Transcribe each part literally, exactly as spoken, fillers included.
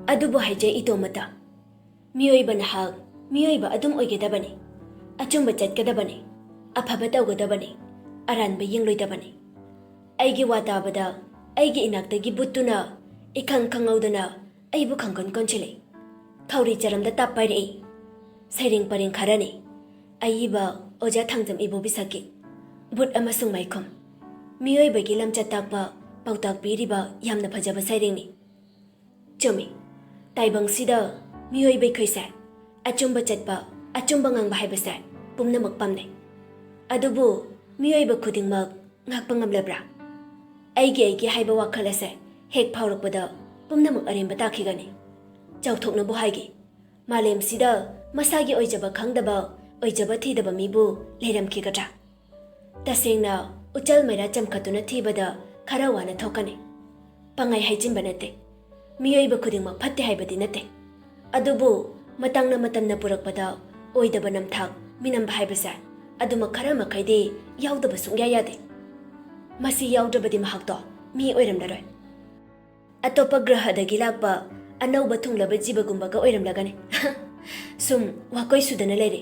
ꯑꯗꯨꯕꯨ ꯍꯥꯏꯖꯩ ꯏꯇꯣꯝꯇ, ꯃꯤꯑꯣꯏꯕ ꯅꯍꯥꯛ ꯃꯤꯑꯣꯏꯕ ꯑꯗꯨꯝ ꯑꯣꯏꯒꯗꯕꯅꯤ, ꯑꯆꯨꯝꯕ ꯆꯠꯀꯗꯕꯅꯤ, ꯑꯐꯕ ꯇꯧꯒꯗꯕꯅꯤ, ꯑꯔꯥꯟꯕ ꯌꯦꯡꯂꯣꯏꯗꯕꯅꯤ꯫ ꯑꯩꯒꯤ ꯋꯥ ꯇꯥꯕꯗ ꯑꯩꯒꯤ ꯏꯅꯥꯛꯇꯒꯤ ꯕꯨꯠꯇꯨꯅ ꯏꯈꯪ ꯈꯪꯍꯧꯗꯅ ꯑꯩꯕꯨ ꯈꯪꯒꯣꯟ ꯀꯣꯟꯁꯤꯜꯂꯤ꯫ ꯈꯧꯔꯤ ꯆꯔꯝꯗ ꯇꯥꯞ ꯄꯥꯏꯔꯛꯏ꯫ ꯁꯩꯔꯦꯡ ꯄꯔꯦꯡ ꯈꯔꯅꯤ꯫ ꯑꯏꯕ ꯑꯣꯖꯥ ꯊꯥꯡꯖꯝ ꯏꯕꯣꯕꯤ ꯁꯛꯀꯤ ꯕꯨꯠ ꯑꯃꯁꯨꯡ ꯃꯥꯏꯈꯨꯝ꯫ ꯃꯤꯑꯣꯏꯕꯒꯤ ꯂꯝꯆꯠ ꯇꯥꯛꯄ ꯄꯥꯎꯇꯥꯛ ꯄꯤꯔꯤꯕ ꯌꯥꯝꯅ ꯐꯖꯕ ꯁꯩꯔꯦꯡꯅꯤ꯫ ꯆꯨꯝꯃꯤ, ꯇꯥꯏꯕꯪꯁꯤꯗ ꯃꯤꯑꯣꯏꯕ ꯑꯩꯈꯣꯏꯁꯦ ꯑꯆꯨꯝꯕ ꯆꯠꯄ, ꯑꯆꯨꯝꯕ ꯉꯥꯡꯕ ꯍꯥꯏꯕꯁꯦ ꯄꯨꯝꯅꯃꯛ ꯄꯥꯝꯅꯩ꯫ ꯑꯗꯨꯕꯨ ꯃꯤꯑꯣꯏꯕ ꯈꯨꯗꯤꯡꯃꯛ ꯉꯥꯛꯄ ꯉꯝꯂꯕ꯭ꯔꯥ? ꯑꯩꯒꯤ ꯑꯩꯒꯤ ꯍꯥꯏꯕ ꯋꯥꯈꯜ ꯑꯁꯦ ꯍꯦꯛ ꯐꯥꯎꯔꯛꯄꯗ ꯄꯨꯝꯅꯃꯛ ꯑꯔꯦꯝꯕ ꯇꯥꯈꯤꯒꯅꯤ꯫ ꯆꯥꯎꯊꯣꯛꯅꯕꯨ ꯍꯥꯏꯒꯦ, ꯃꯥꯂꯦꯝꯁꯤꯗ ꯃꯁꯥꯒꯤ ꯑꯣꯏꯖꯕ ꯈꯪꯗꯕ, ꯑꯣꯏꯖꯕ ꯊꯤꯗꯕ ꯃꯤꯕꯨ ꯂꯩꯔꯝꯈꯤꯒꯗ꯭ꯔꯥ? ꯇꯁꯦꯡꯅ, ꯎꯆꯜ ꯃꯩꯔꯥ ꯆꯝꯈꯠꯇꯨꯅ ꯊꯤꯕꯗ ꯈꯔ ꯋꯥꯅ ꯊꯣꯛꯀꯅꯤ꯫ ꯄꯪꯍꯥꯏ ꯍꯥꯏꯖꯤꯟꯕ ꯅꯠꯇꯦ꯫ ꯃꯤꯑꯣꯏꯕ ꯈꯨꯗꯤꯡꯃꯛ ꯐꯠꯇꯦ ꯍꯥꯏꯕꯗꯤ ꯅꯠꯇꯦ꯫ ꯑꯗꯨꯕꯨ ꯃꯇꯝꯅ ꯃꯇꯝꯅ ꯄꯨꯔꯛꯄꯗ ꯑꯣꯏꯗꯕ ꯅꯝꯊꯥꯛ ꯃꯤꯅꯝꯕ ꯍꯥꯏꯕꯁꯦ ꯑꯗꯨꯃꯛ ꯈꯔ ꯃꯈꯩꯗꯤ ꯌꯥꯎꯗꯕ ꯁꯨꯡꯌꯥ ꯌꯥꯗꯦ꯫ ꯃꯁꯤ ꯌꯥꯎꯗ꯭ꯔꯕꯗꯤ ꯃꯍꯥꯛꯇꯣ ꯃꯤ ꯑꯣꯏꯔꯝꯂꯔꯣꯏ꯫ ꯑꯇꯣꯞꯄ ꯒ꯭ꯔꯍꯗꯒꯤ ꯂꯥꯛꯄ ꯑꯅꯧꯕ ꯊꯨꯡꯂꯕ ꯖꯤꯕꯒꯨꯝꯕꯒ ꯑꯣꯏꯔꯝꯂꯒꯅꯤ꯫ ꯁꯨꯝ ꯋꯥꯀꯣꯏ ꯁꯨꯗꯅ ꯂꯩꯔꯦ꯫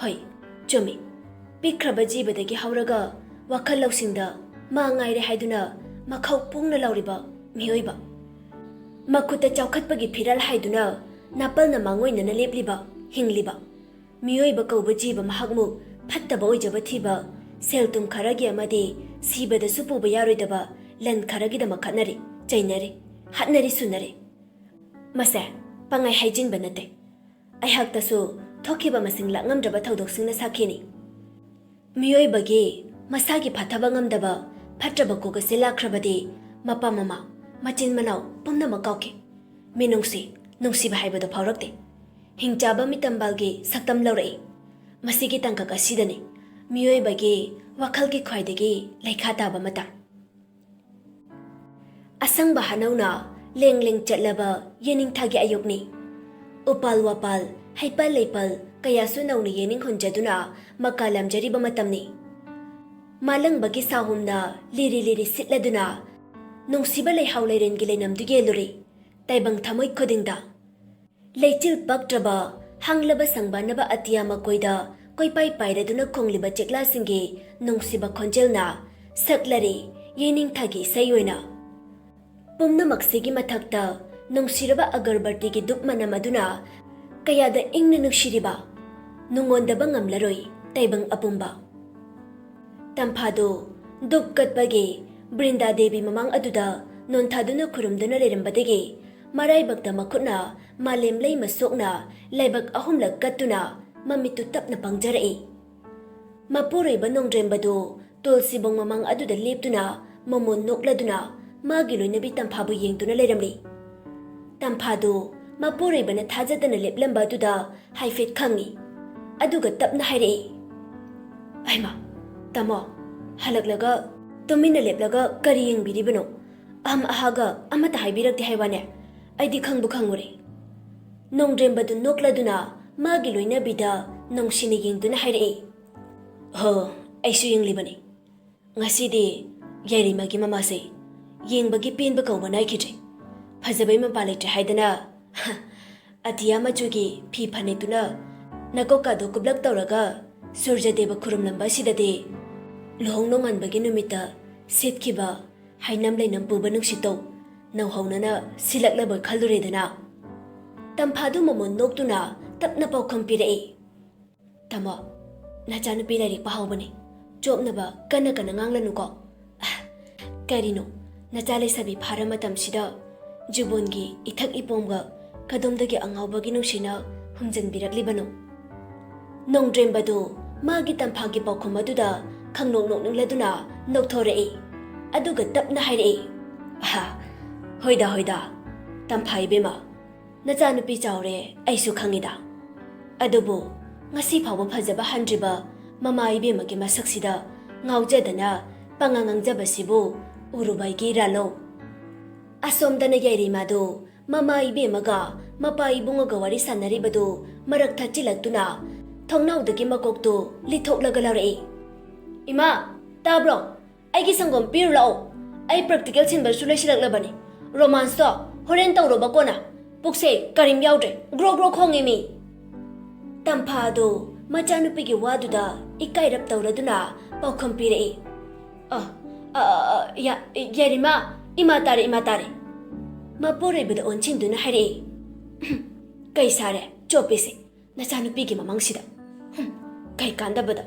ꯍꯣꯏ, ꯆꯨꯝꯃꯤ꯫ ꯄꯤꯛꯈ꯭ꯔꯕ ꯖꯤꯕꯗꯒꯤ ꯍꯧꯔꯒ ꯋꯥꯈꯜ ꯂꯧꯁꯤꯡꯗ ꯃꯥ ꯉꯥꯏꯔꯦ ꯍꯥꯏꯗꯨꯅ ꯃꯈꯧ ꯄꯨꯡꯅ ꯂꯥꯎꯔꯤꯕ ꯃꯤꯑꯣꯏꯕ꯫ ꯃꯈꯨꯠꯇ ꯆꯥꯎꯈꯠꯄꯒꯤ ꯐꯤꯔꯥꯜ ꯍꯥꯏꯗꯨꯅ ꯅꯥꯄꯜꯅ ꯃꯥꯡꯑꯣꯏꯅꯅ ꯂꯦꯞꯂꯤꯕ, ꯍꯤꯡꯂꯤꯕ꯫ ꯃꯤꯑꯣꯏꯕ ꯀꯧꯕ ꯖꯤꯕ ꯃꯍꯥꯛꯃꯨꯛ ꯐꯠꯇꯕ ꯑꯣꯏꯖꯕ ꯊꯤꯕ, ꯁꯦꯜ ꯊꯨꯝ ꯈꯔꯒꯤ ꯑꯃꯗꯤ ꯁꯤꯕꯗꯁꯨ ꯄꯨꯕ ꯌꯥꯔꯣꯏꯗꯕ ꯂꯟ ꯈꯔꯒꯤꯗꯃꯛ ꯈꯠꯅꯔꯤ, ꯆꯩꯅꯔꯤ, ꯍꯥꯠꯅꯔꯤ, ꯁꯨꯅꯔꯤ꯫ ꯃꯁꯦ ꯄꯪꯍꯥꯏ ꯍꯥꯏꯖꯤꯟꯕ ꯅꯠꯇꯦ꯫ ꯑꯩꯍꯥꯛꯇꯁꯨ ꯊꯣꯛꯈꯤꯕ ꯃꯁꯤꯡ ꯂꯥꯛ ꯉꯝꯗ꯭ꯔꯕ ꯊꯧꯗꯣꯛꯁꯤꯡꯅ ꯁꯥꯈꯤꯅꯤ꯫ ꯃꯤꯑꯣꯏꯕꯒꯤ ꯃꯁꯥꯒꯤ ꯐꯥꯊꯕ ꯉꯝꯗꯕ ꯐꯠꯇ꯭ꯔꯕ ꯀꯣꯛ ꯑꯁꯤ ꯂꯥꯛꯈ꯭ꯔꯕꯗꯤ ꯃꯄꯥ ꯃꯃꯥ, ꯃꯆꯤꯟ ꯃꯅꯥꯎ ꯄꯨꯝꯅꯃꯛ ꯀꯥꯎꯈꯤ꯫ ꯃꯤꯅꯨꯡꯁꯤ, ꯅꯨꯡꯁꯤꯕ ꯍꯥꯏꯕꯗꯨ ꯐꯥꯎꯔꯛꯇꯦ꯫ ꯍꯤꯡꯆꯥꯕ ꯃꯤꯇꯝꯕꯥꯜꯒꯤ ꯁꯛꯇꯝ ꯂꯧꯔꯛꯏ꯫ ꯃꯁꯤꯒꯤ ꯇꯥꯡꯀꯛ ꯑꯁꯤꯗꯅꯤ ꯃꯤꯑꯣꯏꯕꯒꯤ ꯋꯥꯈꯜꯒꯤ ꯈ꯭ꯋꯥꯏꯗꯒꯤ ꯂꯩꯈꯥ ꯇꯥꯕ ꯃꯇꯝ꯫ ꯑꯁꯪꯕ ꯍꯅꯧꯅ ꯂꯦꯡ ꯂꯦꯡ ꯆꯠꯂꯕ ꯌꯦꯅꯤꯡꯊꯥꯒꯤ ꯑꯌꯨꯛꯅꯤ꯫ ꯎꯄꯥꯜ ꯋꯥꯄꯥꯜ, ꯍꯩꯄꯥꯜ ꯂꯩꯄꯥꯜ ꯀꯌꯥꯁꯨ ꯅꯧꯅ ꯌꯦꯅꯤꯡ ꯍꯨꯟꯖꯗꯨꯅ ꯃꯀꯥ ꯂꯥꯝꯖꯔꯤꯕ ꯃꯇꯝꯅꯤ꯫ ꯃꯥꯂꯪꯕꯒꯤ ꯁꯥꯍꯨꯝꯅ ꯂꯤꯔꯤ ꯂꯤꯔꯤ ꯁꯤꯠꯂꯗꯨꯅ ꯅꯨꯡꯁꯤꯕ ꯂꯩꯍꯥꯎ ꯂꯩꯔꯦꯟꯒꯤ ꯂꯩꯅꯝꯗꯨ ꯌꯦꯜꯂꯨꯔꯤ꯫ ꯇꯥꯏꯕꯪ ꯊꯃꯣꯏ ꯈꯨꯗꯤꯡꯗ꯫ ꯂꯩꯆꯤꯜ ꯄꯛꯇ꯭ꯔꯕ, ꯍꯥꯡꯂꯕ ꯁꯪꯕꯥꯟꯅꯕ ꯑꯇꯤꯌꯥ ꯃꯀꯣꯏꯗ ꯀꯣꯏꯄꯥꯏ ꯄꯥꯏꯔꯗꯨꯅ ꯈꯣꯡꯂꯤꯕ ꯆꯦꯛꯂꯥꯁꯤꯡꯒꯤ ꯅꯨꯡꯁꯤꯕ ꯈꯣꯟꯖꯦꯜꯅ ꯁꯛꯂꯔꯦ ꯌꯦꯅꯤꯡꯊꯥꯒꯤ ꯏꯁꯩ ꯑꯣꯏꯅ꯫ ꯄꯨꯝꯅꯃꯛꯁꯤꯒꯤ ꯃꯊꯛꯇ ꯅꯨꯡꯁꯤꯔꯕ ꯑꯒꯔꯕꯇꯤꯒꯤ ꯙꯨꯞ ꯃꯅꯝ ꯑꯗꯨꯅ ꯀꯌꯥꯗ ꯏꯪꯅ ꯅꯨꯡꯁꯤꯔꯤꯕ, ꯅꯨꯡꯉꯣꯟꯗꯕ ꯉꯝꯂꯔꯣꯏ ꯇꯥꯏꯕꯪ ꯑꯄꯨꯝꯕ꯫ ꯇꯝꯐꯥꯗꯨ ꯙꯨꯞ ꯀꯠꯄꯒꯤ ꯕ꯭ꯔꯤꯟꯗꯥ ꯗꯦꯕꯤ ꯃꯃꯥꯡ ꯑꯗꯨꯗ ꯅꯣꯟꯊꯥꯗꯨꯅ ꯈꯨꯔꯨꯝꯗꯨꯅ ꯂꯩꯔꯝꯕꯗꯒꯤ ꯃꯔꯥꯏꯕꯛꯇ ꯃꯈꯨꯠꯅ ꯃꯥꯂꯦꯝ ꯂꯩꯃ ꯁꯣꯛꯅ ꯂꯥꯏꯕꯛ ꯑꯍꯨꯝꯂꯛ ꯀꯠꯇꯨꯅ ꯃꯃꯤꯠꯇꯨ ꯇꯞꯅ ꯄꯥꯡꯖꯔꯛꯏ꯫ ꯃꯄꯨꯔꯣꯏꯕ ꯅꯣꯡꯗ꯭ꯔꯦꯝꯕꯗꯨ ꯇꯨꯜꯁꯤꯕꯣꯡ ꯃꯃꯥꯡ ꯑꯗꯨꯗ ꯂꯦꯞꯇꯨꯅ ꯃꯃꯣꯟ ꯅꯣꯛꯂꯗꯨꯅ ꯃꯥꯒꯤ ꯂꯣꯏꯅꯕꯤ ꯇꯝꯐꯥꯕꯨ ꯌꯦꯡꯗꯨꯅ ꯂꯩꯔꯝꯂꯤ꯫ ꯇꯝꯐꯥꯗꯨ ꯃꯄꯨꯔꯣꯏꯕꯅ ꯊꯥꯖꯗꯅ ꯂꯦꯞꯂꯝꯕ ꯑꯗꯨꯗ ꯍꯥꯏꯐꯦꯠ ꯈꯪꯏ꯫ ꯑꯗꯨꯒ ꯇꯞꯅ ꯍꯥꯏꯔꯛꯏ, "ꯑꯩꯃ, ꯇꯥꯃꯣ, ꯍꯜꯂꯛꯂꯒ ꯇꯨꯃꯤꯟꯅ ꯂꯦꯞꯂꯒ ꯀꯔꯤ ꯌꯦꯡꯕꯤꯔꯤꯕꯅꯣ? ꯑꯍꯝ ꯑꯍꯥꯒ ꯑꯃꯠꯇ ꯍꯥꯏꯕꯤꯔꯛꯇꯦ ꯍꯥꯏ ꯋꯥꯅꯦ꯫ ꯑꯩꯗꯤ ꯈꯪꯕꯨ ꯈꯪꯉꯨꯔꯦ꯫" ꯅꯣꯡꯗ꯭ꯔꯦꯝꯕꯗꯨ ꯅꯣꯛꯂꯗꯨꯅ ꯃꯥꯒꯤ ꯂꯣꯏꯅꯕꯤꯗ ꯅꯨꯡꯁꯤꯅ ꯌꯦꯡꯗꯨꯅ ꯍꯥꯏꯔꯛꯏ, "ꯍꯣ, ꯑꯩꯁꯨ ꯌꯦꯡꯂꯤꯕꯅꯤ꯫ ꯉꯁꯤꯗꯤ ꯌꯥꯏꯔꯤꯃꯒꯤ ꯃꯃꯥꯁꯦ ꯌꯦꯡꯕꯒꯤ ꯄꯦꯟꯕ ꯀꯧꯕ ꯅꯥꯏꯈꯤꯗ꯭ꯔꯦ꯫ ꯐꯖꯕꯩ ꯃꯄꯥ ꯂꯩꯇ꯭ꯔꯦ ꯍꯥꯏꯗꯅ ꯑꯇꯤꯌꯥ ꯃꯆꯨꯒꯤ ꯐꯤ ꯐꯅꯦꯛꯇꯨꯅ ꯅꯀꯣꯛꯀꯥꯗꯣ ꯀꯨꯞꯂꯞ ꯇꯧꯔꯒ ꯁꯨꯔꯖꯗꯦꯕ ꯈꯨꯔꯨꯝꯂꯝꯕ ꯑꯁꯤꯗꯗꯤ ꯂꯨꯍꯣꯡ ꯅꯣꯡꯉꯥꯟꯕꯒꯤ ꯅꯨꯃꯤꯠꯇ ꯁꯦꯠꯈꯤꯕ ꯍꯩꯅꯝ ꯂꯩꯅꯝ ꯄꯨꯕ ꯅꯨꯡꯁꯤꯠꯇꯧ ꯅꯧꯍꯧꯅꯅ ꯁꯤꯜꯂꯛꯂꯕ ꯈꯜꯂꯨꯔꯦꯗꯅ꯫" ꯇꯝꯐꯥꯗꯨ ꯃꯃꯣꯟ ꯅꯣꯛꯇꯨꯅ ꯇꯞꯅ ꯄꯥꯎꯈꯨꯝ ꯄꯤꯔꯛꯏ, "ꯇꯥꯃꯣ, ꯅꯆꯥꯅꯨꯄꯤ ꯂꯥꯏꯔꯤꯛ ꯄꯥꯍꯧꯕꯅꯤ꯫ ꯆꯣꯞꯅꯕ ꯀꯟꯅ ꯀꯟꯅ ꯉꯥꯡꯂꯅꯨꯀꯣ꯫ ꯑꯍ, ꯀꯔꯤꯅꯣ, ꯅꯆꯥ ꯂꯩꯁꯥꯕꯤ ꯐꯥꯔ ꯃꯇꯝꯁꯤꯗ ꯖꯨꯕꯣꯟꯒꯤ ꯏꯊꯛ ꯏꯄꯣꯝꯒ ꯀꯗꯣꯝꯗꯒꯤ ꯑꯉꯥꯎꯕꯒꯤ ꯅꯨꯡꯁꯤꯅ ꯍꯨꯝꯖꯤꯟꯕꯤꯔꯛꯂꯤꯕꯅꯣ?" ꯅꯣꯡꯗ꯭ꯔꯦꯝꯕꯗꯨ ꯃꯥꯒꯤ ꯇꯝꯐꯥꯒꯤ ꯄꯥꯎꯈꯨꯝ ꯑꯗꯨꯗ ꯈꯪꯅꯣꯛ ꯅꯣꯛꯅꯤꯡꯂꯗꯨꯅ ꯅꯣꯛꯊꯣꯔꯛꯏ꯫ ꯑꯗꯨꯒ ꯇꯞꯅ ꯍꯥꯏꯔꯛꯏ, "ꯑꯍ, ꯍꯣꯏꯗ, ꯍꯣꯏꯗ, ꯇꯝꯐꯥ ꯏꯕꯦꯝꯃ, ꯅꯆꯥꯅꯨꯄꯤ ꯆꯥꯎꯔꯦ, ꯑꯩꯁꯨ ꯈꯪꯉꯤꯗ꯫ ꯑꯗꯨꯕꯨ ꯉꯁꯤ ꯐꯥꯎꯕ ꯐꯖꯕ ꯍꯟꯗ꯭ꯔꯤꯕ ꯃꯃꯥ ꯏꯕꯦꯝꯃꯒꯤ ꯃꯁꯛꯁꯤꯗ ꯉꯥꯎꯖꯗꯅ ꯄꯉꯥꯡ ꯉꯥꯡꯖꯕꯁꯤꯕꯨ ꯎꯔꯨꯕ ꯑꯩꯒꯤ ꯏꯔꯥꯜꯂꯣ?" ꯑꯁꯣꯝꯗꯅ ꯌꯥꯏꯔꯤꯃꯥꯗꯨ ꯃꯃꯥ ꯏꯕꯦꯝꯃꯒ ꯃꯄꯥ ꯏꯕꯨꯡꯉꯣꯒ ꯋꯥꯔꯤ ꯁꯥꯟꯅꯔꯤꯕꯗꯨ ꯃꯔꯛ ꯊꯠꯆꯤꯜꯂꯛꯇꯨꯅ ꯊꯣꯡꯅꯥꯎꯗꯒꯤ ꯃꯀꯣꯛꯇꯨ ꯂꯤꯊꯣꯛꯂꯒ ꯂꯥꯎꯔꯛꯏ, "ꯏꯃꯥ, ꯇꯥꯕ꯭ꯔꯣ? ꯑꯩꯒꯤ ꯁꯪꯒꯣꯝ ꯄꯤꯔꯨ ꯂꯥꯛꯑꯣ꯫ ꯑꯩ ꯄ꯭ꯔꯦꯛꯇꯤꯀꯦꯜ ꯁꯤꯟꯕꯁꯨ ꯂꯣꯏꯁꯤꯜꯂꯛꯂꯕꯅꯤ꯫ ꯔꯣꯃꯥꯟꯁꯇꯣ "ꯍꯣꯔꯦꯟ ꯇꯧꯔꯣꯕ ꯀꯣꯟꯅ꯫ ꯄꯨꯛꯁꯦ ꯀꯔꯤꯝ ꯌꯥꯎꯗ꯭ꯔꯦ, ꯒ꯭ꯔꯣ ꯒ꯭ꯔꯣ ꯈꯣꯡꯉꯦ ꯃꯤ!" ꯇꯝꯐꯥꯗꯨ ꯃꯆꯥꯅꯨꯄꯤꯒꯤ ꯋꯥꯗꯨꯗ ꯏꯀꯥꯏꯔꯞ ꯇꯧꯔꯗꯨꯅ ꯄꯥꯎꯈꯨꯝ ꯄꯤꯔꯛꯏ꯫ "ꯑ, ꯑ, ꯑ, ꯑ, ꯌꯥ-, ꯌꯥꯏꯔꯤꯃ, ꯏꯃꯥ ꯇꯥꯔꯦ, ꯏꯃꯥ ꯇꯥꯔꯦ!" ꯃꯄꯨꯔꯣꯏꯕꯗ ꯑꯣꯟꯁꯤꯟꯗꯨꯅ ꯍꯥꯏꯔꯛꯏ꯫ "ꯀꯩ ꯁꯥꯔꯦ, ꯆꯣꯞꯄꯤꯁꯦ? ꯅꯆꯥꯅꯨꯄꯤꯒꯤ ꯃꯃꯥꯡꯁꯤꯗ꯫ ꯍꯨꯝ, ꯀꯩ ꯀꯥꯟꯗꯕꯗ꯫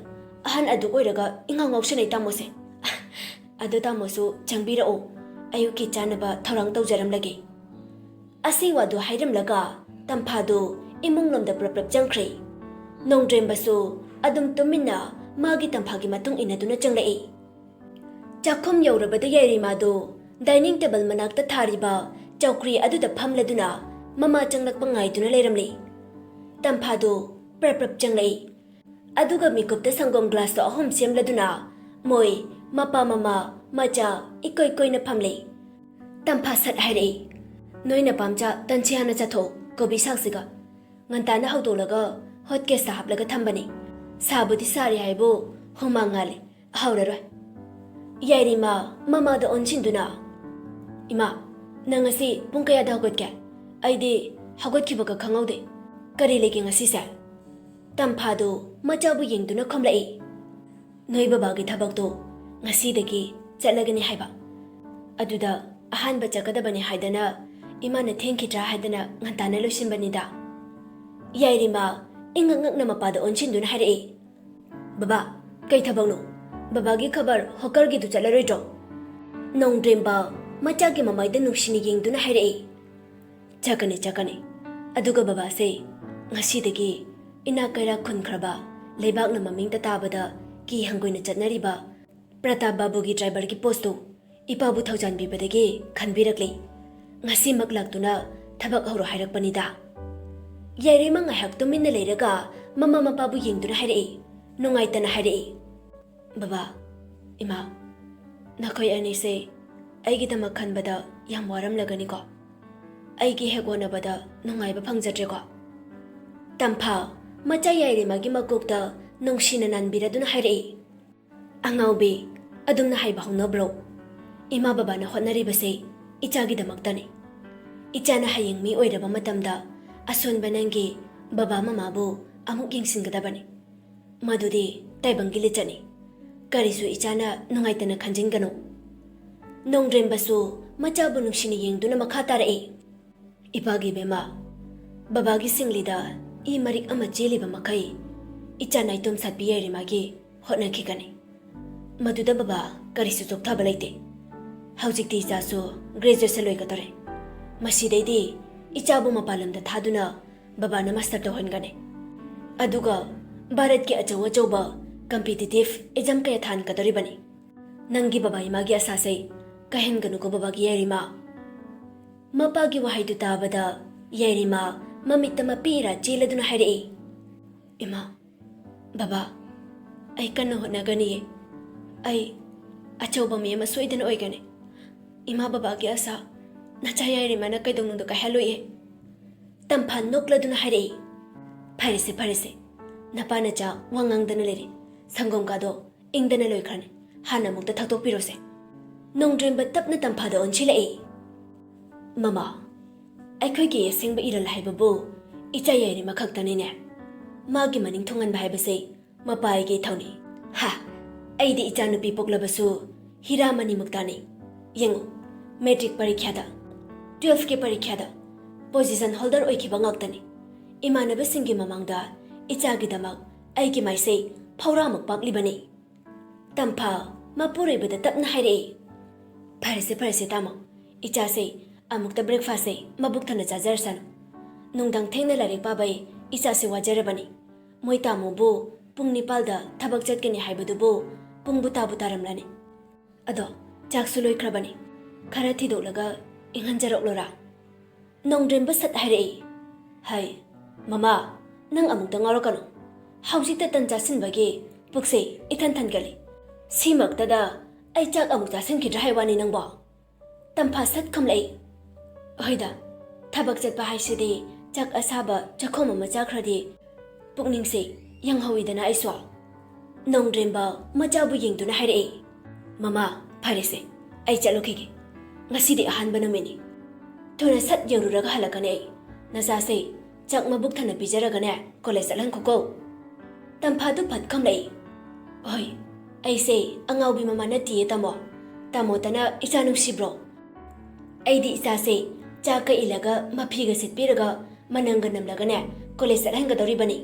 ꯑꯍꯟ ꯑꯗꯨ ꯑꯣꯏꯔꯒ ꯏꯉꯥꯎ ꯉꯥꯎꯁꯟꯅꯩ ꯇꯥꯃꯣꯁꯦ꯫ ꯑꯗꯣ ꯇꯥꯃꯣꯁꯨ ꯆꯪꯕꯤꯔꯛꯑꯣ, ꯑꯌꯨꯛꯀꯤ ꯆꯥꯅꯕ ꯊꯧꯔꯥꯡ ꯇꯧꯖꯔꯝꯂꯒꯦ꯫" ꯑꯁꯤ ꯋꯥꯗꯨ ꯍꯥꯏꯔꯝꯂꯒ ꯇꯝꯐꯥꯗꯨ ꯏꯃꯨꯡꯂꯣꯝꯗ ꯄ꯭ꯔꯞ ꯄ꯭ꯔꯞ ꯆꯪꯈ꯭ꯔꯦ꯫ ꯅꯣꯡꯗ꯭ꯔꯦꯝꯕꯁꯨ ꯑꯗꯨꯝ ꯇꯨꯃꯤꯟꯅ ꯃꯥꯒꯤ ꯇꯝꯐꯥꯒꯤ ꯃꯇꯨꯡ ꯏꯟꯅꯗꯨꯅ ꯆꯪꯂꯛꯏ꯫ ꯆꯥꯛꯈꯨꯝ ꯌꯧꯔꯕꯗ ꯌꯥꯏꯔꯤꯃꯥꯗꯨ ꯗꯥꯏꯅꯤꯡ ꯇꯦꯕꯜ ꯃꯅꯥꯛꯇ ꯊꯥꯔꯤꯕ ꯆꯧꯀ꯭ꯔꯤ ꯑꯗꯨꯗ ꯐꯝꯂꯗꯨꯅ ꯃꯃꯥ ꯆꯪꯂꯛꯄ ꯉꯥꯏꯗꯨꯅ ꯂꯩꯔꯝꯂꯤ꯫ ꯇꯝꯐꯥꯗꯨ ꯄ꯭ꯔꯞ ꯄ꯭ꯔꯞ ꯆꯪꯂꯛꯏ꯫ ꯑꯗꯨꯒ ꯃꯤꯀꯨꯞꯇ ꯁꯪꯒꯣꯝ ꯒ꯭ꯂꯥꯁꯇꯣ ꯑꯍꯨꯝ ꯁꯦꯝꯂꯗꯨꯅ ꯃꯣꯏ ꯃꯄꯥ ꯃꯃꯥ ꯃꯆꯥ ꯏꯀꯣꯏ ꯀꯣꯏꯅ ꯐꯝꯂꯤ꯫ ꯇꯝꯐꯥ ꯁꯠ ꯍꯥꯏꯔꯛꯏ, "ꯅꯣꯏ ꯅꯄꯥꯝꯆꯥ ꯇꯟꯁꯤ ꯍꯥꯟꯅ ꯆꯥꯊꯣꯛꯑꯣ, ꯀꯣꯕꯤ ꯁꯥꯛꯁꯤꯒ꯫ ꯉꯟꯇꯥꯅ ꯍꯧꯗꯣꯛꯂꯒ ꯍꯣꯠ ꯀꯦꯁꯇ ꯍꯥꯞꯂꯒ ꯊꯝꯕꯅꯤ꯫ ꯁꯥꯕꯨꯗꯤ ꯁꯥꯔꯤ ꯍꯥꯏꯕꯨ ꯍꯨꯃꯥꯡ ꯉꯥꯜꯂꯤ, ꯍꯥꯎꯔꯔꯣꯏ꯫" ꯌꯥꯏꯔꯤꯃ ꯃꯃꯥꯗ ꯑꯣꯟꯁꯤꯟꯗꯨꯅ, "ꯏꯃꯥ, ꯅꯪ ꯉꯁꯤ ꯄꯨꯡ ꯀꯌꯥꯗ ꯍꯧꯒꯠꯀꯦ? ꯑꯩꯗꯤ ꯍꯧꯒꯠꯈꯤꯕꯒ ꯈꯪꯍꯧꯗꯦ꯫ ꯀꯔꯤ ꯂꯩꯒꯦ ꯉꯁꯤꯁꯦ?" ꯇꯝꯐꯥꯗꯨ ꯃꯆꯥꯕꯨ ꯌꯦꯡꯗꯨꯅ ꯈꯨꯝꯂꯛꯏ, "ꯅꯣꯏ ꯕꯕꯥꯒꯤ ꯊꯕꯛꯇꯣ ꯉꯁꯤꯗꯒꯤ ꯆꯠꯂꯒꯅꯤ ꯍꯥꯏꯕ꯫ ꯑꯗꯨꯗ ꯑꯍꯥꯟꯕ ꯆꯠꯀꯗꯕꯅꯤ ꯍꯥꯏꯗꯅ ꯏꯃꯥꯅ ꯊꯦꯡꯈꯤꯗ꯭ꯔꯥ ꯍꯥꯏꯗꯅ ꯉꯟꯇꯥꯅ ꯂꯣꯏꯁꯤꯟꯕꯅꯤꯗ꯫" ꯌꯥꯏꯔꯤꯃ ꯏꯉꯛ ꯉꯛꯅ ꯃꯄꯥꯗ ꯑꯣꯟꯁꯤꯟꯗꯨꯅ ꯍꯥꯏꯔꯛꯏ, "ꯕꯕꯥ, ꯀꯩ ꯊꯕꯛꯅꯣ? ꯕꯕꯥꯒꯤ ꯈꯕꯔ ꯍꯣꯀꯔꯒꯤꯗꯨ ꯆꯠꯂꯔꯣꯏꯗ꯭ꯔꯣ?" ꯅꯣꯡꯗ꯭ꯔꯦꯝꯕ ꯃꯆꯥꯒꯤ ꯃꯃꯥꯏꯗ ꯅꯨꯡꯁꯤꯅ ꯌꯦꯡꯗꯨꯅ ꯍꯥꯏꯔꯛꯏ, "ꯆꯠꯀꯅꯤ, ꯆꯠꯀꯅꯤ꯫ ꯑꯗꯨꯒ ꯕꯕꯥꯁꯦ ꯉꯁꯤꯗꯒꯤ ꯏꯅꯥꯛ ꯀꯩꯔꯥꯛ ꯈꯨꯟꯈ꯭ꯔꯕ, ꯂꯩꯕꯥꯛꯅ ꯃꯃꯤꯡꯇ ꯇꯥꯕꯗ ꯀꯤ ꯍꯪꯒꯣꯏꯅ ꯆꯠꯅꯔꯤꯕ ꯄ꯭ꯔꯇꯥꯞ ꯕꯥꯕꯨꯒꯤ ꯗ꯭ꯔꯥꯏꯚꯔꯒꯤ ꯄꯣꯁꯇꯨ ꯏꯄꯥꯕꯨ ꯊꯧꯖꯥꯟꯕꯤꯕꯗꯒꯤ ꯈꯟꯕꯤꯔꯛꯂꯤ꯫ ꯉꯁꯤꯃꯛ ꯂꯥꯛꯇꯨꯅ ꯊꯕꯛ ꯍꯧꯔꯣ ꯍꯥꯏꯔꯛꯄꯅꯤꯗ꯫" ꯌꯥꯏꯔꯤꯃ ꯉꯥꯏꯍꯥꯛ ꯇꯨꯃꯤꯟꯅ ꯂꯩꯔꯒ ꯃꯃꯥ ꯃꯄꯥꯕꯨ ꯌꯦꯡꯗꯨꯅ ꯍꯥꯏꯔꯛꯏ, ꯅꯨꯡꯉꯥꯏꯇꯅ ꯍꯥꯏꯔꯛꯏ, "ꯕꯕꯥ, ꯏꯃꯥ, ꯅꯈꯣꯏ ꯑꯅꯤꯁꯦ ꯑꯩꯒꯤꯗꯃꯛ ꯈꯟꯕꯗ ꯌꯥꯝ ꯋꯥꯔꯝꯂꯒꯅꯤꯀꯣ꯫ ꯑꯩꯒꯤ ꯍꯦꯛ ꯍꯣꯠꯅꯕꯗ ꯅꯨꯡꯉꯥꯏꯕ ꯐꯪꯖꯗ꯭ꯔꯦꯀꯣ꯫" ꯇꯝꯐꯥ ꯃꯆꯥ ꯌꯥꯏꯔꯤꯃꯒꯤ ꯃꯀꯣꯛꯇ ꯅꯨꯡꯁꯤꯅ ꯅꯥꯟꯕꯤꯔꯗꯨꯅ ꯍꯥꯏꯔꯛꯏ, "ꯑꯉꯥꯎꯕꯤ, ꯑꯗꯨꯝꯅ ꯍꯥꯏꯕ ꯍꯧꯅꯕ꯭ꯔꯣ? ꯏꯃꯥ ꯕꯕꯥꯅ ꯍꯣꯠꯅꯔꯤꯕꯁꯦ ꯏꯆꯥꯒꯤꯗꯃꯛꯇꯅꯤ꯫ ꯏꯆꯥꯅ ꯍꯌꯦꯡ ꯃꯤ ꯑꯣꯏꯔꯕ ꯃꯇꯝꯗ ꯑꯁꯣꯟꯕ ꯅꯪꯒꯤ ꯕꯕꯥ ꯃꯃꯥꯕꯨ ꯑꯃꯨꯛ ꯌꯦꯡꯁꯤꯟꯒꯗꯕꯅꯤ꯫ ꯃꯗꯨꯗꯤ ꯇꯥꯏꯕꯪꯒꯤ ꯂꯤꯆꯠꯅꯤ꯫ ꯀꯔꯤꯁꯨ ꯏꯆꯥꯅ ꯅꯨꯡꯉꯥꯏꯇꯅ ꯈꯟꯖꯤꯟꯒꯅꯨ꯫ ꯅꯣꯡꯗ꯭ꯔꯦꯝꯕꯁꯨ ꯃꯆꯥꯕꯨ ꯅꯨꯡꯁꯤꯅ ꯌꯦꯡꯗꯨꯅ ꯃꯈꯥ ꯇꯥꯔꯛꯏ꯫ ꯏꯄꯥꯒꯤ ꯕꯦꯝꯃ, ꯕꯕꯥꯒꯤ ꯁꯤꯡꯂꯤꯗ ꯏ ꯃꯔꯤꯛ ꯑꯃ ꯆꯦꯜꯂꯤꯕ ꯃꯈꯩ ꯏꯆꯥ ꯅꯥꯏꯇꯣꯝ ꯁꯥꯠꯄꯤ ꯌꯥꯏꯔꯤꯃꯥꯒꯤ ꯍꯣꯠꯅꯈꯤꯒꯅꯤ꯫ ꯃꯗꯨꯗ ꯕꯕꯥ ꯀꯔꯤꯁꯨ ꯆꯣꯛꯊꯕ ꯂꯩꯇꯦ꯫ ꯍꯧꯖꯤꯛꯇꯤ ꯏꯆꯥꯁꯨ graduation ꯂꯣꯏꯒꯗꯧꯔꯦ꯫ ꯃꯁꯤꯗꯩꯗꯤ ꯏꯆꯥꯕꯨ ꯃꯄꯥꯟ ꯂꯝꯗ ꯊꯥꯗꯨꯅ ꯕꯕꯥꯅ master ꯇꯧꯍꯟꯒꯅꯤ꯫ ꯑꯗꯨꯒ ꯚꯥꯔꯠꯀꯤ ꯑꯆꯧ ꯑꯆꯧꯕ competitive exam ꯀꯌꯥ ꯊꯥꯍꯟꯒꯗꯧꯔꯤꯕꯅꯤ꯫ ꯅꯪꯒꯤ ꯕꯕꯥ ꯏꯃꯥꯒꯤ ꯑꯁꯥꯁꯦ ꯀꯥꯏꯍꯟꯒꯅꯨꯀꯣ ꯕꯕꯥꯒꯤ ꯌꯥꯏꯔꯤꯃꯥ꯫ ꯃꯄꯥꯒꯤ ꯋꯥꯍꯩꯗꯨ ꯇꯥꯕꯗ ꯌꯥꯏꯔꯤꯃꯥ ꯃꯃꯤꯠꯇ ꯃꯄꯤ ꯏꯔꯥ ꯆꯦꯜꯂꯗꯨꯅ ꯍꯥꯏꯔꯛꯏ, "ꯏꯃꯥ, ꯕꯕꯥ, ꯑꯩ ꯀꯟꯅ ꯍꯣꯠꯅꯒꯅꯤꯌꯦ꯫ ꯑꯩ ꯑꯆꯧꯕ ꯃꯤ ꯑꯃ ꯁꯣꯏꯗꯅ ꯑꯣꯏꯒꯅꯤ꯫ ꯏꯃꯥ ꯕꯕꯥꯒꯤ ꯑꯁꯥ ꯅꯆꯥ ꯌꯥꯏꯔꯤꯃꯥꯅ ꯀꯩꯗꯧꯅꯨꯡꯗ ꯀꯥꯏꯍꯜꯂꯣꯏꯌꯦ꯫" ꯇꯝꯐꯥ ꯅꯣꯛꯂꯗꯨꯅ ꯍꯥꯏꯔꯛꯏ, "ꯐꯔꯦꯁꯦ, ꯐꯔꯦꯁꯦ, ꯅꯄꯥ ꯅꯆꯥ ꯋꯥ ꯉꯥꯡꯗꯅ ꯂꯩꯔꯦ꯫ ꯁꯪꯒꯣꯝ ꯀꯥꯗꯣ ꯏꯪꯗꯅ ꯂꯣꯏꯈ꯭ꯔꯅꯤ꯫ ꯍꯥꯟꯅ ꯑꯃꯨꯛꯇ ꯊꯛꯇꯣꯛꯄꯤꯔꯣꯁꯦ꯫" ꯅꯣꯡꯗ꯭ꯔꯦꯝꯕ ꯇꯞꯅ ꯇꯝꯐꯥꯗ ꯑꯣꯟꯁꯤꯜꯂꯛꯏ꯫ "ꯃꯃꯥ, ꯑꯩꯈꯣꯏꯒꯤ ꯑꯁꯦꯡꯕ ꯏꯔꯜ ꯍꯥꯏꯕꯕꯨ ꯏꯆꯥ ꯌꯥꯏꯔꯤꯃꯥ ꯈꯛꯇꯅꯤꯅꯦ꯫ ꯃꯥꯒꯤ ꯃꯅꯤꯡ ꯊꯨꯡꯍꯟꯕ ꯍꯥꯏꯕꯁꯦ ꯃꯄꯥ ꯑꯩꯒꯤ ꯏꯊꯧꯅꯤ꯫ ꯍꯥ, ꯑꯩꯗꯤ ꯏꯆꯥꯅꯨꯄꯤ ꯄꯣꯛꯂꯕꯁꯨ ꯍꯤꯔꯥ ꯃꯅꯤꯃꯨꯛꯇꯥꯅꯤ꯫ ꯌꯦꯡꯉꯨ, matric ꯄꯔꯤꯈ꯭ꯌꯥꯗ, twelfth ꯀꯤ ꯄꯔꯤꯈ꯭ꯌꯥꯗ position holder ꯑꯣꯏꯈꯤꯕ ꯉꯥꯛꯇꯅꯤ꯫ ꯏꯃꯥꯟꯅꯕꯁꯤꯡꯒꯤ ꯃꯃꯥꯡꯗ ꯏꯆꯥꯒꯤꯗꯃꯛ ꯑꯩꯒꯤ ꯃꯥꯏꯁꯦ ꯐꯧꯔꯥꯃꯨꯛ ꯄꯥꯛꯂꯤꯕꯅꯤ꯫" ꯇꯝꯐꯥ ꯃꯄꯨꯔꯣꯏꯕꯗ ꯇꯞꯅ ꯍꯥꯏꯔꯛꯏ, "ꯐꯔꯦꯁꯦ, ꯐꯔꯦꯁꯦ ꯇꯥꯃꯣ, ꯏꯆꯥꯁꯦ ꯑꯃꯨꯛꯇ breakfastꯁꯦ ꯃꯕꯨꯛ ꯊꯟꯅ ꯆꯥꯖꯔꯁꯅꯨ꯫ ꯅꯨꯡꯗꯥꯡ ꯊꯦꯡꯅ ꯂꯥꯏꯔꯤꯛ ꯄꯥꯕꯩ ꯏꯆꯥꯁꯦ ꯋꯥꯖꯔꯕꯅꯤ꯫ ꯃꯣꯏ ꯇꯥꯃꯣꯕꯨ ꯄꯨꯡ ꯅꯤꯄꯥꯜꯗ ꯊꯕꯛ ꯆꯠꯀꯅꯤ ꯍꯥꯏꯕꯗꯨꯕꯨ ꯄꯨꯡꯕꯨ ꯇꯥꯕꯨ ꯇꯥꯔꯝꯂꯅꯤ꯫ ꯑꯗꯣ ꯆꯥꯛꯁꯨ ꯂꯣꯏꯈ꯭ꯔꯕꯅꯤ, ꯈꯔ ꯊꯤꯗꯣꯛꯂꯒ ꯏꯪꯍꯟꯖꯔꯛꯂꯣꯔꯥ?" ꯅꯣꯡꯗ꯭ꯔꯦꯝꯕ ꯁꯠ ꯍꯥꯏꯔꯛꯏ, "ꯍꯩ, ꯃꯃꯥ, ꯅꯪ ꯑꯃꯨꯛꯇ ꯉꯥꯎꯔꯛꯀꯅꯨ꯫ ꯍꯧꯖꯤꯛꯇ ꯇꯟ ꯆꯥꯁꯤꯟꯕꯒꯤ ꯄꯨꯛꯁꯦ ꯏꯊꯟ ꯊꯟꯒꯠꯂꯤ꯫ ꯁꯤꯃꯛꯇꯗ ꯑꯩ ꯆꯥꯛ ꯑꯃꯨꯛ ꯆꯥꯁꯤꯟꯈꯤꯗ꯭ꯔꯥ ꯍꯥꯏ ꯋꯥꯅꯤ ꯅꯪꯕꯣ?" ꯇꯝꯐꯥ ꯁꯠ ꯈꯨꯝꯂꯛꯏ, "ꯍꯣꯏꯗ, ꯊꯕꯛ ꯆꯠꯄ ꯍꯥꯏꯁꯤꯗꯤ ꯆꯥꯛ ꯑꯁꯥꯕ ꯆꯥꯛꯈꯣꯝ ꯑꯃ ꯆꯥꯈ꯭ꯔꯗꯤ ꯄꯨꯛꯅꯤꯡꯁꯦ ꯌꯥꯡꯍꯧꯋꯤꯗꯅ ꯑꯩꯁꯨ꯫" ꯅꯣꯡꯗ꯭ꯔꯦꯝꯕ ꯃꯆꯥꯕꯨ ꯌꯦꯡꯗꯨꯅ ꯍꯥꯏꯔꯛꯏ, "ꯃꯃꯥ, ꯐꯔꯦꯁꯦ, ꯑꯩ ꯆꯠꯂꯨꯈꯤꯒꯦ꯫ ꯉꯁꯤꯗꯤ ꯑꯍꯥꯟꯕ ꯅꯨꯃꯤꯠꯅꯤ꯫" ꯊꯨꯅ ꯁꯠ ꯌꯧꯔꯨꯔꯒ ꯍꯜꯂꯛꯀꯅꯤ ꯑꯩ꯫ ꯅꯆꯥꯁꯦ ꯆꯥꯛ ꯃꯕꯨꯛ ꯊꯟꯅ ꯄꯤꯖꯔꯒꯅꯦ ꯀꯣꯂꯦꯖ ꯆꯠꯍꯟꯈꯣꯀꯣ꯫ ꯇꯝꯐꯥꯗꯨ ꯐꯠ ꯈꯨꯝꯂꯛꯏ, "ꯍꯣꯏ, ꯑꯩꯁꯦ ꯑꯉꯥꯎꯕꯤ ꯃꯃꯥ ꯅꯠꯇꯤꯌꯦ ꯇꯥꯃꯣ꯫ ꯇꯥꯃꯣꯇꯅ ꯏꯆꯥ ꯅꯨꯡꯁꯤꯕ꯭ꯔꯣ? ꯑꯩꯗꯤ ꯏꯆꯥꯁꯦ ꯆꯥꯛꯀ ꯏꯜꯂꯒ ꯃꯐꯤꯒ ꯁꯤꯠꯄꯤꯔꯒ ꯃꯅꯝꯒ ꯅꯝꯂꯒꯅꯦ ꯀꯣꯂꯦꯖ ꯆꯠꯍꯟꯒꯗꯧꯔꯤꯕꯅꯤ꯫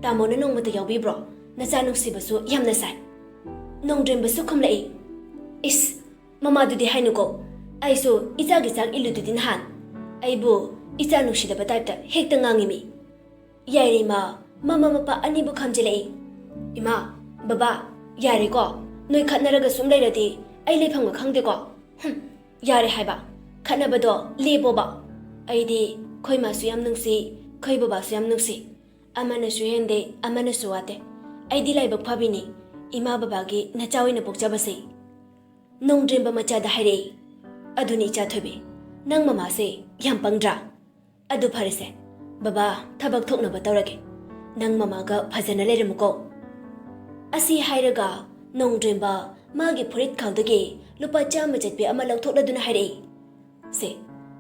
ꯇꯥꯃꯣꯅ ꯅꯣꯡꯃꯇ ꯌꯥꯎꯕꯤꯕ꯭ꯔꯣ? ꯅꯆꯥ ꯅꯨꯡꯁꯤꯕꯁꯨ ꯌꯥꯝꯅ ꯁꯥꯏ꯫" ꯅꯣꯡꯗ꯭ꯔꯦꯝꯕꯁꯨ ꯈꯨꯝꯂꯛꯏ, "ꯏꯁ, ꯃꯃꯥꯗꯨꯗꯤ ꯍꯥꯏꯅꯨꯀꯣ꯫ ꯑꯩꯁꯨ ꯏꯆꯥꯒꯤ ꯆꯥꯛ ꯏꯜꯂꯨꯗꯨꯗꯤ ꯅꯍꯥꯟ꯫ ꯑꯩꯕꯨ ꯏꯆꯥ ꯅꯨꯡꯁꯤꯗꯕ ꯇꯥꯏꯞꯇ ꯍꯦꯛꯇ ꯉꯥꯡꯉꯤꯃꯤ꯫" ꯌꯥꯏꯔꯤꯃ ꯃꯃꯥ ꯃꯄꯥ ꯑꯅꯤꯕꯨ ꯈꯝꯖꯤꯜꯂꯛꯏ꯫ "ꯏꯃꯥ, ꯕꯕꯥ, ꯌꯥꯔꯦꯀꯣ, ꯅꯣꯏ ꯈꯠꯅꯔꯒ ꯁꯨꯝ ꯂꯩꯔꯗꯤ ꯑꯩ ꯂꯩꯐꯝꯒ ꯈꯪꯗꯦꯀꯣ꯫ ꯍꯨꯝ, ꯌꯥꯔꯦ ꯍꯥꯏꯕ, ꯈꯠꯅꯕꯗꯣ ꯂꯦꯞꯄꯣꯕ꯫ ꯑꯩꯗꯤ ꯈꯣꯏ ꯃꯥꯁꯨ ꯌꯥꯝ ꯅꯨꯡꯁꯤ, ꯈꯣꯏ ꯕꯕꯥꯁꯨ ꯌꯥꯝ ꯅꯨꯡꯁꯤ꯫ ꯑꯃꯅꯁꯨ ꯍꯦꯟꯗꯦ, ꯑꯃꯅꯁꯨ ꯋꯥꯠꯇꯦ꯫ ꯑꯩꯗꯤ ꯂꯥꯏꯕꯛ ꯐꯕꯤꯅꯤ, ꯏꯃꯥ ꯕꯕꯥꯒꯤ ꯅꯆꯥ ꯑꯣꯏꯅ ꯄꯣꯛꯆꯕꯁꯦ꯫" ꯅꯣꯡꯗ꯭ꯔꯦꯝꯕ ꯃꯆꯥꯗ ꯍꯥꯏꯔꯛꯏ, "ꯑꯗꯨꯅꯤ ꯏꯆꯥ ꯊꯣꯏꯕꯤ, ꯅꯪ ꯃꯃꯥꯁꯦ ꯌꯥꯝ ꯄꯪꯗ꯭ꯔꯥ? ꯑꯗꯨ ꯐꯔꯦꯁꯦ, ꯕꯕꯥ ꯊꯕꯛ ꯊꯣꯛꯅꯕ ꯇꯧꯔꯒꯦ꯫ ꯅꯪ ꯃꯃꯥꯒ ꯐꯖꯅ ꯂꯩꯔꯝꯃꯨꯀꯣ꯫" ꯑꯁꯤ ꯍꯥꯏꯔꯒ ꯅꯣꯡꯗ꯭ꯔꯦꯝꯕ ꯃꯥꯒꯤ ꯐꯨꯔꯤꯠ ꯈꯥꯎꯗꯒꯤ ꯂꯨꯄꯥ ꯆꯥꯝꯃ ꯆꯠꯄꯤ ꯑꯃ ꯂꯧꯊꯣꯛꯂꯗꯨꯅ ꯍꯥꯏꯔꯛꯏ, "ꯁꯦ,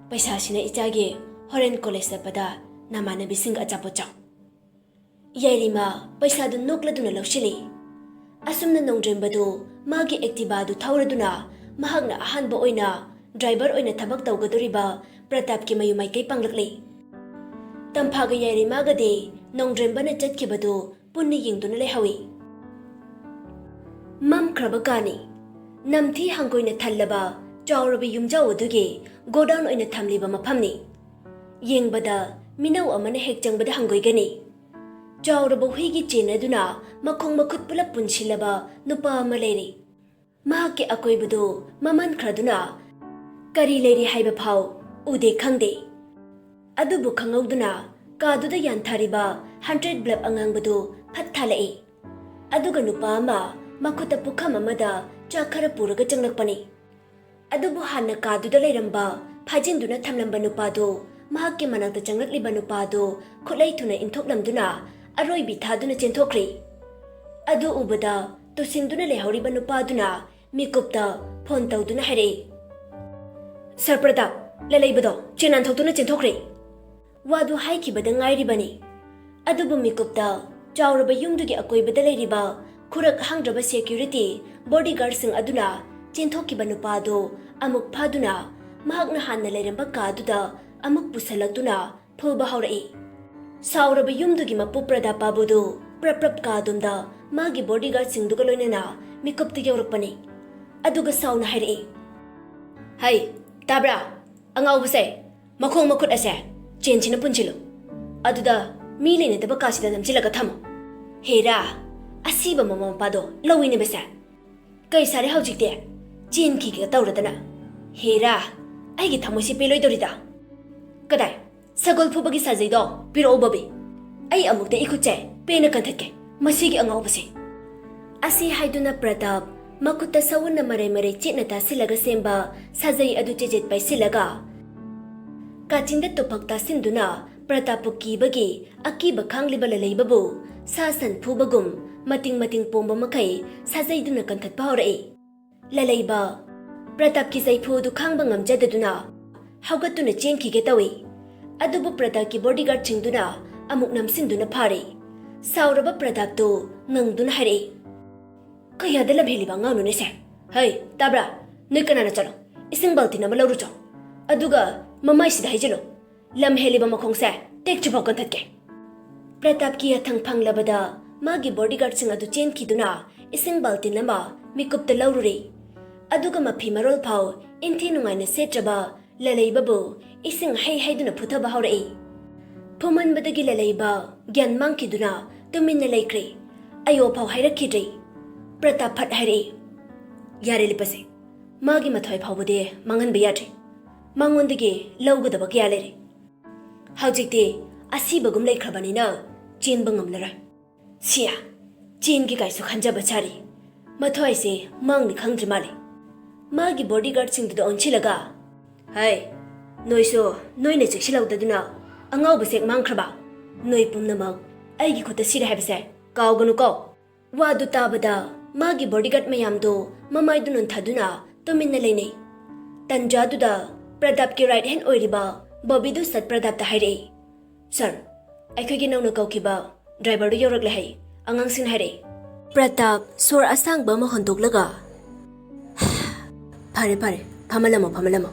ꯄꯩꯁꯥꯁꯤꯅ ꯏꯆꯥꯒꯤ ꯍꯣꯔꯦꯟ ꯀꯣꯂꯦꯖ ꯆꯠꯄꯗ ꯅꯃꯥꯟꯅꯕꯤꯁꯤꯡꯒ ꯑꯆꯥꯄꯣꯠ ꯆꯥꯎ꯫" ꯌꯥꯏꯔꯤꯃ ꯄꯩꯁꯥꯗꯨ ꯅꯣꯛꯂꯗꯨꯅ ꯂꯧꯁꯤꯜꯂꯤ꯫ ꯑꯁꯨꯝꯅ ꯅꯣꯡꯗ꯭ꯔꯦꯝꯕꯗꯨ ꯃꯥꯒꯤ ꯑꯦꯛꯇꯤꯚꯥꯗꯨ ꯊꯧꯔꯗꯨꯅ ꯃꯍꯥꯛꯅ ꯑꯍꯥꯟꯕ ꯑꯣꯏꯅ ꯗ꯭ꯔꯥꯏꯚꯔ ꯑꯣꯏꯅ ꯊꯕꯛ ꯇꯧꯒꯗꯧꯔꯤꯕ ꯄ꯭ꯔꯇꯥꯞꯀꯤ ꯃꯌꯨꯝ ꯃꯥꯏꯀꯩ ꯄꯥꯡꯂꯛꯂꯤ꯫ ꯇꯝꯐꯥꯒ ꯌꯥꯏꯔꯤꯃꯥꯒꯗꯤ ꯅꯣꯡꯗ꯭ꯔꯦꯝꯕꯅ ꯆꯠꯈꯤꯕꯗꯨ ꯄꯨꯟꯅ ꯌꯦꯡꯗꯨꯅ ꯂꯩꯍꯧꯏ꯫ ꯃꯝꯈ꯭ꯔꯕ ꯀꯥꯅꯤ꯫ ꯅꯝꯊꯤ ꯍꯪꯒꯣꯏꯅ ꯊꯜꯂꯕ ꯆꯥꯎꯔꯕ ꯌꯨꯝꯖꯥꯎ ꯑꯗꯨꯒꯤ ꯒꯣꯗꯥꯎꯟ ꯑꯣꯏꯅ ꯊꯝꯂꯤꯕ ꯃꯐꯝꯅꯤ꯫ ꯌꯦꯡꯕꯗ ꯃꯤꯅꯧ ꯑꯃꯅ ꯍꯦꯛ ꯆꯪꯕꯗ ꯍꯪꯒꯣꯏꯒꯅꯤ꯫ ꯆꯥꯎꯔꯕ ꯍꯨꯏꯒꯤ ꯆꯦꯟꯅꯗꯨꯅ ꯃꯈꯣꯡ ꯃꯈꯨꯠ ꯄꯨꯂꯞ ꯄꯨꯟꯁꯤꯜꯂꯕ ꯅꯨꯄꯥ ꯑꯃ ꯂꯩꯔꯤ꯫ ꯃꯍꯥꯛꯀꯤ ꯑꯀꯣꯏꯕꯗꯨ ꯃꯝꯍꯟꯈ꯭ꯔꯗꯨꯅ ꯀꯔꯤ ꯂꯩꯔꯤ ꯍꯥꯏꯕ ꯐꯥꯎ ꯎꯗꯦ ꯈꯪꯗꯦ꯫ ꯑꯗꯨꯕꯨ ꯈꯪꯍꯧꯗꯨꯅ ꯀꯥꯗꯨꯗ ꯌꯥꯟꯊꯔꯤꯕ ꯍꯟꯗ꯭ꯔꯦꯠ ꯕꯜꯕ ꯑꯉꯥꯡꯕꯗꯨ ꯐꯠ ꯊꯥꯜꯂꯛꯏ꯫ ꯑꯗꯨꯒ ꯅꯨꯄꯥ ꯑꯃ ꯃꯈꯨꯠꯇ ꯄꯨꯈꯝ ꯑꯃꯗ ꯆꯥꯛ ꯈꯔ ꯄꯨꯔꯒ ꯆꯪꯂꯛꯄꯅꯤ꯫ ꯑꯗꯨꯕꯨ ꯍꯥꯟꯅ ꯀꯥꯗꯨꯗ ꯂꯩꯔꯝꯕ ꯐꯥꯖꯤꯟꯗꯨꯅ ꯊꯝꯂꯝꯕ ꯅꯨꯄꯥꯗꯨ ꯃꯍꯥꯛꯀꯤ ꯃꯅꯥꯛꯇ ꯆꯪꯂꯛꯂꯤꯕ ꯅꯨꯄꯥꯗꯨ ꯈꯨꯠꯂꯩ ꯊꯨꯅ ꯏꯟꯊꯣꯛꯂꯝꯗꯨꯅ ꯑꯔꯣꯏꯕꯤ ꯊꯥꯗꯨꯅ ꯆꯦꯟꯊꯣꯛꯈ꯭ꯔꯦ꯫ ꯑꯗꯨ ꯎꯕꯗ ꯇꯨꯁꯤꯟꯗꯨꯅ ꯂꯩꯍꯧꯔꯤꯕ ꯅꯨꯄꯥꯗꯨꯅ ꯃꯤꯀꯨꯞꯇ ꯐꯣꯟ ꯇꯧꯗꯨꯅ ꯍꯥꯏꯔꯛꯏ, "ꯁꯔ ꯄ꯭ꯔꯇꯥꯞ, ꯂꯂꯩꯕꯗꯣ ꯆꯦ ꯅꯥꯟꯊꯣꯛꯇꯨꯅ ꯆꯦꯟꯊꯣꯛꯈ꯭ꯔꯦ꯫ ꯋꯥꯗꯨ ꯍꯥꯏꯈꯤꯕꯗ ꯉꯥꯏꯔꯤꯕꯅꯤ꯫ ꯑꯗꯨꯕꯨ ꯃꯤꯀꯨꯞꯇ ꯆꯥꯎꯔꯕ ꯌꯨꯝꯗꯨꯒꯤ ꯑꯀꯣꯏꯕꯗ ꯂꯩꯔꯤꯕ ꯈꯨꯔꯛ ꯍꯥꯡꯗ꯭ꯔꯕ ꯁꯦꯀ꯭ꯌꯨꯔꯤꯇꯤ ꯕꯣꯗꯤꯒꯥꯔꯗꯁꯤꯡ ꯑꯗꯨꯅ ꯆꯦꯟꯊꯣꯛꯈꯤꯕ ꯅꯨꯄꯥ ꯑꯗꯨ ꯑꯃꯨꯛ ꯐꯥꯗꯨꯅ ꯃꯍꯥꯛꯅ ꯍꯥꯟꯅ ꯂꯩꯔꯝꯕ ꯀꯥ ꯑꯗꯨꯗ ꯑꯃꯨꯛ ꯄꯨꯁꯜꯂꯛꯇꯨꯅ ꯐꯨꯕ ꯍꯧꯔꯛꯏ꯫ ꯁꯥꯎꯔꯕ ꯌꯨꯝꯗꯨꯒꯤ ꯃꯄꯨ ꯄ꯭ꯔꯗꯥꯞ ꯕꯥꯕꯨꯗꯨ ꯄ꯭ꯔꯞ ꯄ꯭ꯔꯞ ꯀꯥꯗꯨꯝꯗ ꯃꯥꯒꯤ ꯕꯣꯗꯤꯒꯥꯔꯗꯁꯤꯡꯗꯨꯒ ꯂꯣꯏꯅꯅ ꯃꯤꯀꯨꯞꯇ ꯌꯧꯔꯛꯄꯅꯤ꯫ ꯑꯗꯨꯒ ꯁꯥꯎꯅ ꯍꯥꯏꯔꯛꯏ, "ꯍꯩ, ꯇꯥꯕ꯭ꯔꯥ? ꯑꯉꯥꯎꯕꯁꯦ, ꯃꯈꯣꯡ ꯃꯈꯨꯠ ꯑꯁꯦ ꯆꯦꯟꯁꯤꯅ ꯄꯨꯟꯁꯤꯜꯂꯨ꯫ ꯑꯗꯨꯗ ꯃꯤ ꯂꯩꯅꯗꯕ ꯀꯥꯁꯤꯗ ꯅꯝꯁꯤꯜꯂꯒ ꯊꯝꯃꯨ꯫ ꯍꯦꯔꯥ, ꯑꯁꯤꯕ ꯃꯃꯥ ꯃꯄꯥꯗꯣ ꯂꯧꯏꯅꯦꯕꯁꯦ꯫ ꯀꯩ ꯁꯥꯔꯦ ꯍꯧꯖꯤꯛꯇꯤ? ꯆꯦꯟꯈꯤꯒꯦ ꯇꯧꯔꯗꯅ꯫ ꯍꯦꯔꯥ, ꯑꯩꯒꯤ ꯊꯃꯣꯏꯁꯦ ꯄꯦꯜꯂꯣꯏꯗꯧꯔꯤꯗ꯫ ꯀꯗꯥꯏ? ꯁꯒꯣꯜ ꯐꯨꯕꯒꯤ ꯁꯥꯖꯩꯗꯣ ꯄꯤꯔꯛꯑꯣ, ꯕꯣꯕꯤ꯫ ꯑꯩ ꯑꯃꯨꯛꯇ ꯏꯈꯨꯠꯁꯦ ꯄꯦꯟꯅ ꯀꯟꯊꯠꯀꯦ ꯃꯁꯤꯒꯤ ꯑꯉꯥꯎꯕꯁꯦ꯫" ꯑꯁꯤ ꯍꯥꯏꯗꯨꯅ ꯄ꯭ꯔꯇꯥꯞ ꯃꯈꯨꯠꯇ ꯁꯎꯟꯅ ꯃꯔꯩ ꯃꯔꯩ ꯆꯦꯠꯅ ꯇꯥꯁꯤꯜꯂꯒ ꯁꯦꯝꯕ ꯁꯥꯖꯩ ꯑꯗꯨ ꯆꯦꯖꯦꯠ ꯄꯥꯏꯁꯤꯜꯂꯒ ꯀꯥꯆꯤꯟꯗ ꯇꯨꯐꯛ ꯇꯥꯁꯤꯟꯗꯨꯅ ꯄ꯭ꯔꯇꯥꯞꯄꯨ ꯀꯤꯕꯒꯤ ꯑꯀꯤꯕ ꯈꯥꯡꯂꯤꯕ ꯂꯂꯩꯕꯕꯨ ꯁꯥ ꯁꯟ ꯐꯨꯕꯒꯨꯝ ꯃꯇꯤꯡ ꯃꯇꯤꯡ ꯄꯣꯝꯕ ꯃꯈꯩ ꯁꯥꯖꯩꯗꯨꯅ ꯀꯟꯊꯠꯄ ꯍꯧꯔꯛꯏ꯫ ꯂꯂꯩꯕ ꯄ꯭ꯔꯇꯥꯞꯀꯤ ꯆꯩꯐꯨ ꯑꯗꯨ ꯈꯥꯡꯕ ꯉꯝꯖꯗꯗꯨꯅ ꯍꯧꯒꯠꯇꯨꯅ ꯆꯦꯟꯈꯤꯒꯦ ꯇꯧꯏ꯫ ꯑꯗꯨꯕꯨ ꯄ꯭ꯔꯇꯥꯞꯀꯤ ꯕꯣꯗꯤꯒꯥꯔꯗꯁꯤꯡꯗꯨꯅ ꯑꯃꯨꯛ ꯅꯝꯁꯤꯟꯗꯨꯅ ꯐꯥꯔꯦ꯫ ꯁꯥꯎꯔꯕ ꯄ꯭ꯔꯇꯥꯞꯇꯨ ꯉꯪꯗꯨꯅ ꯍꯥꯏꯔꯛꯏ, "ꯀꯌꯥꯗ ꯂꯝꯍꯦꯜꯂꯤꯕ ꯑꯉꯥꯡꯅꯣꯅꯦꯁꯦ? ꯍꯩ, ꯇꯥꯕ꯭ꯔꯥ? ꯅꯣꯏ ꯀꯅꯥꯅ ꯆꯠꯂꯣ, ꯏꯁꯤꯡ ꯕꯥꯜꯇꯤꯟ ꯑꯃ ꯂꯧꯔꯨꯆꯣ꯫ ꯑꯗꯨꯒ ꯃꯃꯥꯏꯁꯤꯗ ꯍꯩꯖꯤꯜꯂꯨ꯫ ꯂꯝ ꯍꯦꯜꯂꯤꯕ ꯃꯈꯣꯡꯁꯦ ꯇꯦꯛꯇ꯭ꯔꯤꯐꯥꯎ ꯀꯟꯊꯠꯀꯦ꯫" ꯄ꯭ꯔꯇꯥꯞꯀꯤ ꯌꯥꯊꯪ ꯐꯪꯂꯕꯗ ꯃꯥꯒꯤ ꯕꯣꯗꯤꯒꯥꯔꯗꯁꯤꯡ ꯑꯗꯨ ꯆꯦꯟꯈꯤꯗꯨꯅ ꯏꯁꯤꯡ ꯕꯥꯜꯇꯤꯟ ꯑꯃ ꯃꯤꯀꯨꯞꯇ ꯂꯧꯔꯨꯔꯦ꯫ ꯑꯗꯨꯒ ꯃꯐꯤ ꯃꯔꯣꯜ ꯐꯥꯎ ꯏꯟꯊꯤ ꯅꯨꯡꯉꯥꯏꯅ ꯁꯦꯠꯇ꯭ꯔꯕ ꯂꯂꯩꯕꯕꯨ ꯏꯁꯤꯡ ꯍꯩ ꯍꯩꯗꯨꯅ ꯐꯨꯊꯕ ꯍꯧꯔꯛꯏ꯫ ꯐꯨꯃꯟꯕꯗꯒꯤ ꯂꯂꯩꯕ ꯒ꯭ꯌꯥꯟ ꯃꯥꯡꯈꯤꯗꯨꯅ ꯇꯨꯃꯤꯟꯅ ꯂꯩꯈ꯭ꯔꯦ꯫ ꯑꯌꯣ ꯐꯥꯎ ꯍꯥꯏꯔꯛꯈꯤꯗ꯭ꯔꯦ꯫ ꯄ꯭ꯔꯇꯥꯞ ꯐꯠ ꯍꯥꯏꯔꯛꯏ, "ꯌꯥꯔꯦ ꯂꯤꯄꯥꯁꯦ, ꯃꯥꯒꯤ ꯃꯊ꯭ꯋꯥꯏ ꯐꯥꯎꯕꯗꯤ ꯃꯥꯡꯍꯟꯕ ꯌꯥꯗ꯭ꯔꯦ꯫ ꯃꯉꯣꯟꯗꯒꯤ ꯂꯧꯒꯗꯕ ꯀꯌꯥ ꯂꯩꯔꯦ꯫ ꯍꯧꯖꯤꯛꯇꯤ ꯑꯁꯤꯕꯒꯨꯝ ꯂꯩꯈ꯭ꯔꯕꯅꯤꯅ ꯆꯦꯟꯕ ꯉꯝꯂꯔꯣꯏ꯫ ꯁꯤꯌꯥ, ꯆꯦꯟꯒꯦ ꯀꯥꯏꯁꯨ ꯈꯟꯖꯕ ꯁꯥꯔꯤ꯫ ꯃꯊ꯭ꯋꯥꯏꯁꯦ ꯃꯥꯡꯅꯤ ꯈꯪꯗ꯭ꯔꯤ ꯃꯥꯜꯂꯦ꯫" ꯃꯥꯒꯤ ꯕꯣꯗꯤꯒꯥꯔꯗꯁꯤꯡꯗꯨꯗ ꯑꯣꯟꯁꯤꯜꯂꯒ, "ꯍꯩ, ꯅꯣꯏꯁꯨ ꯅꯣꯏꯅ ꯆꯦꯛꯁꯤꯜꯍꯧꯗꯗꯨꯅ ꯑꯉꯥꯎꯕ ꯁꯦꯛ ꯃꯥꯡꯈ꯭ꯔꯕ? ꯅꯣꯏ ꯄꯨꯝꯅꯃꯛ ꯑꯩꯒꯤ ꯈꯨꯠꯇ ꯁꯤꯔꯦ ꯍꯥꯏꯕꯁꯦ ꯀꯥꯎꯒꯅꯨꯀꯣ꯫" ꯋꯥꯗꯨ ꯇꯥꯕꯗ ꯃꯥꯒꯤ ꯕꯣꯗꯤꯒꯥꯔꯗ ꯃꯌꯥꯝꯗꯨ ꯃꯃꯥꯏꯗꯨ ꯅꯣꯟꯊꯗꯨꯅ ꯇꯨꯃꯤꯟꯅ ꯂꯩꯅꯩ꯫ ꯇꯟꯖꯥꯗꯨꯗ ꯄ꯭ꯔꯗꯥꯞꯀꯤ ꯔꯥꯏꯠ ꯍꯦꯟ ꯑꯣꯏꯔꯤꯕ ꯕꯣꯕꯤꯗꯨ ꯁꯠ ꯄ꯭ꯔꯗꯥꯞꯇ ꯍꯥꯏꯔꯛꯏ, "ꯁꯥꯔ, ꯑꯩꯈꯣꯏꯒꯤ ꯅꯧꯅ ꯀꯧꯈꯤꯕ ꯗ꯭ꯔꯥꯏꯚꯔꯗꯨ ꯌꯧꯔꯛꯂꯦ ꯍꯥꯏ," ꯑꯉꯥꯡꯁꯤꯡꯅ ꯍꯥꯏꯔꯛꯏ꯫ ꯄ꯭ꯔꯗꯥꯞ ꯁꯣꯔ ꯑꯁꯥꯡꯕ ꯑꯃ ꯍꯣꯟꯗꯣꯛꯂꯒ, "ꯐꯔꯦ, ꯐꯔꯦ, ꯐꯝꯍꯜꯂꯝꯃꯣ, ꯐꯝꯍꯜꯂꯝꯃꯣ꯫